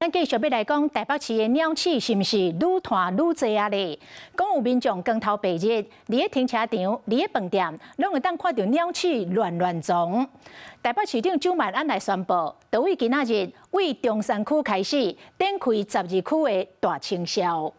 咱繼續欲來講台北市的鳥鼠是毋是愈湠愈濟啊咧？講有民眾光頭白日，佇咧停車場、佇咧飯店，攏會當看著鳥鼠亂亂傱。台北市長蔣萬安來宣布，就對今仔日對中山區開始展開12區的大清消。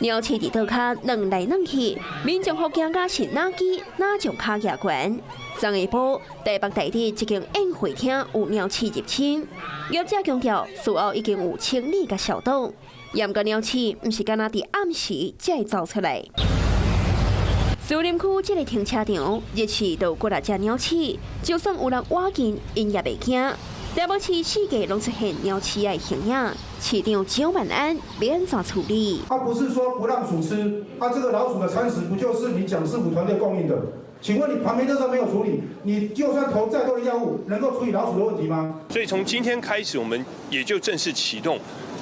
鳥鼠佇桌跤轉來轉去，民眾予驚甲是哪支哪種跤舉懸。昨下晡，台北大直一間宴會廳有鳥鼠入侵，業者強調事後已經有清理佮消毒。毋過鳥鼠毋是干焦佇暗時才會走出來。士林區這个停車場，日時就有幾若隻鳥鼠，就算有人倚近，𪜶也袂驚。台北市四界攏出現鳥鼠的形影，市長蔣萬安欲按怎處理？他不是說不讓鼠吃，他這個老鼠的餐食不就是你蔣市府團隊供應的？請問你旁邊那時候沒有處理，你就算投再多的藥物，能夠處理老鼠的問題嗎？所以從今天開始，我們也就正式啟動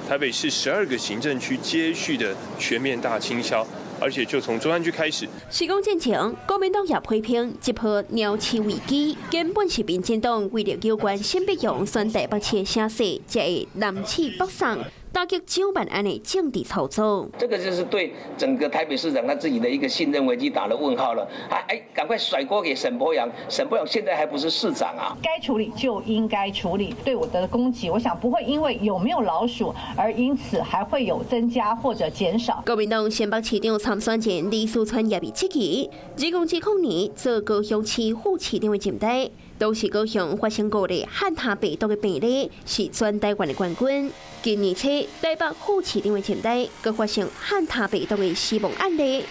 台北市12個行政區接續的全面大清消。而且就從中山區開始。施工進前，國民黨也批評這波鳥鼠危機根本是民進黨為著有關沈碧榮選台北市的聲勢，才會南鼠北送，打擊蔣萬安的政治操作。這個就是對整個台北市長他自己的一個信任危機打了問號了。哎，趕快甩鍋給沈伯洋，沈伯洋現在還不是市長啊。該處理就應該處理，對我的攻擊，我想不會因為有沒有老鼠而因此還會有增加或者減少。國民黨新北市長參選人李四川也被質疑，2020年做高雄市副市長的陣代，當時高雄發生五例漢他病毒的病例，是全台灣的冠軍。今年初台北副市長的陣代，閣發生漢他病毒的死亡案例。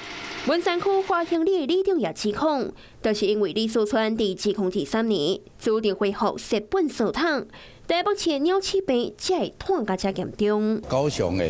文山區華興里的里長也指控，就是因為李四川佇2023年主動恢復雪本系統，台北市的鳥鼠病才會湠甲遮嚴重。高雄的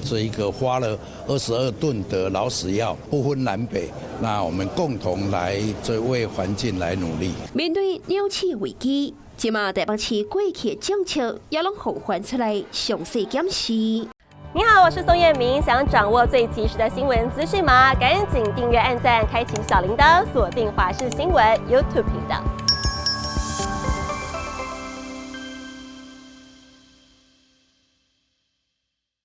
這一個發了22噸的老鼠藥，不分南北，那我們共同來這為環境來努力。面對鳥鼠危機，這馬台北市過去的政策也攏予翻出來詳細檢視。你好，我是宋燕明，想掌握最及時的新聞資訊嗎？趕緊訂閱、按讚、開啟小鈴鐺，鎖定華視新聞 YouTube 頻道。